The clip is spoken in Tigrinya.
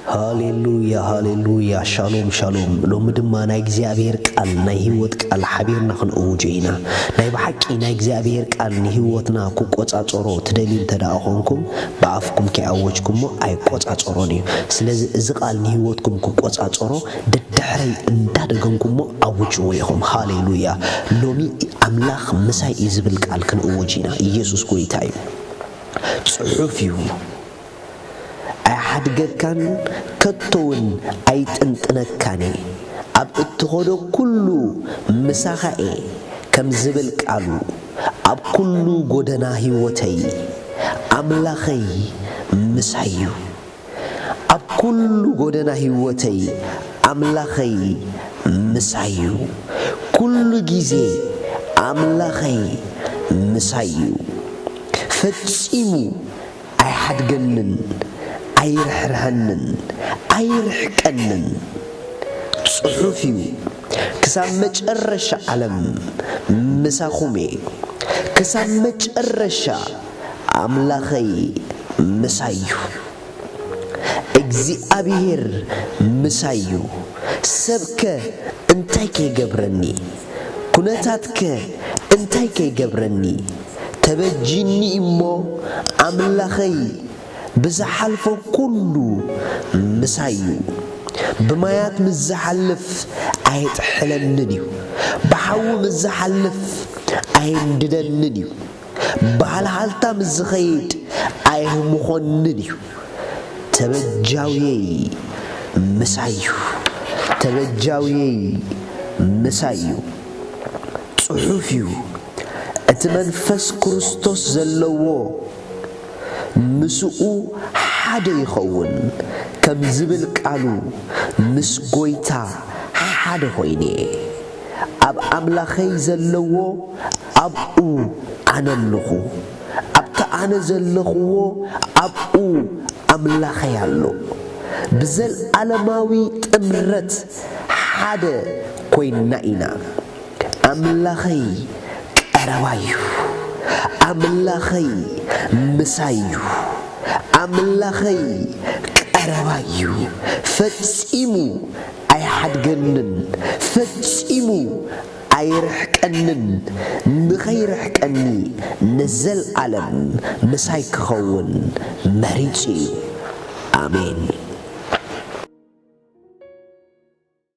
ሃሌሉያ፣ ሃሌሉያ። ሻሎም፣ ሻሎም። ሎሚ ድማ ናይ እግዚኣብሔር ቃል፣ ናይ ህይወት ቃል ሓቢርና ክንእውጆ ኢና። ናይ ብሓቂ ናይ እግዚኣብሔር ቃል ንህይወትና ክቆጻጸሮ ትደልዩ እንተ ደኣ ኾንኩም፣ ብኣፍኩም ከይኣወጅኩሞ ኣይቆጻጸሮን እዩ። ስለዚ እዚ ቃል ንህይወትኩም ክቆጻጸሮ ደድሕረይ እንዳደገምኩሞ ኣውጅዎ ኢኹም። ሃሌሉያ። ሎሚ ኣምላኽ ምሳይ እዩ ዝብል ቃል ክንእውጅ ኢና። ኢየሱስ ጎይታ እዩ። ጽሑፍ እዩ። ኣይሓድገካን፣ ከቶ እውን ኣይጥንጥነካን እየ። ኣብ እትኸዶ ኩሉ ምሳኻ እየ፣ ከም ዝብል ቃሉ፣ ኣብ ኩሉ ጎደና ህይወተይ ኣምላኸይ ምሳይ እዩ። ኣብ ኩሉ ጎደና ህይወተይ ኣምላኸይ ምሳይ እዩ። ኩሉ ግዜ ኣምላኸይ ምሳይ እዩ። ፈጺሙ ኣይሓድገንን፣ ኣይርሕርሐንን፣ ኣይርሕቀንን። ጽሑፍ እዩ፣ ክሳብ መጨረሻ ዓለም ምሳኹም እየ። ክሳብ መጨረሻ ኣምላኸይ ምሳይ እዩ። እግዚኣብሔር ምሳይ እዩ። ሰብከ እንታይ ከይገብረኒ? ኩነታትከ እንታይ ከይገብረኒ? ተበጂኒ እሞ ኣምላኸይ ብዝሓልፎ ኩሉ ምሳይ እዩ። ብማያት ምስ ዝሓልፍ ኣየጥሕለንን እዩ። ብሓዊ ምስ ዝሓልፍ ኣየንድደንን እዩ። ብሃልሃልታ ምስ ዝኸይድ ኣየህምኾንን እዩ። ተበጃውየይ ምሳይ እዩ። ተበጃውየይ ምሳይ እዩ። ጽሑፍ እዩ። እቲ መንፈስ ክርስቶስ ዘለዎ ምስኡ ሓደ ይኸውን፣ ከም ዝብል ቃሉ፣ ምስ ጐይታ ሓደ ኾይነ እየ። ኣብ ኣምላኸይ ዘለዎ ኣብኡ ኣነ ኣለኹ፣ ኣብቲ ኣነ ዘለኽዎ ኣብኡ ኣምላኸይ ኣሎ። ብዘለኣለማዊ ጥምረት ሓደ ኮይንና ኢና። ኣምላኸይ ቀረባ እዩ። ኣምላኸይ ምሳይ እዩ። ኣምላኸይ ቀረባ እዩ። ፈጺሙ ኣይሓድገንን፣ ፈጺሙ ኣይርሕቀንን። ንኸይርሕቀኒ ንዘለኣለም ምሳይ ክኸውን መሪጹ እዩ። ኣሜን።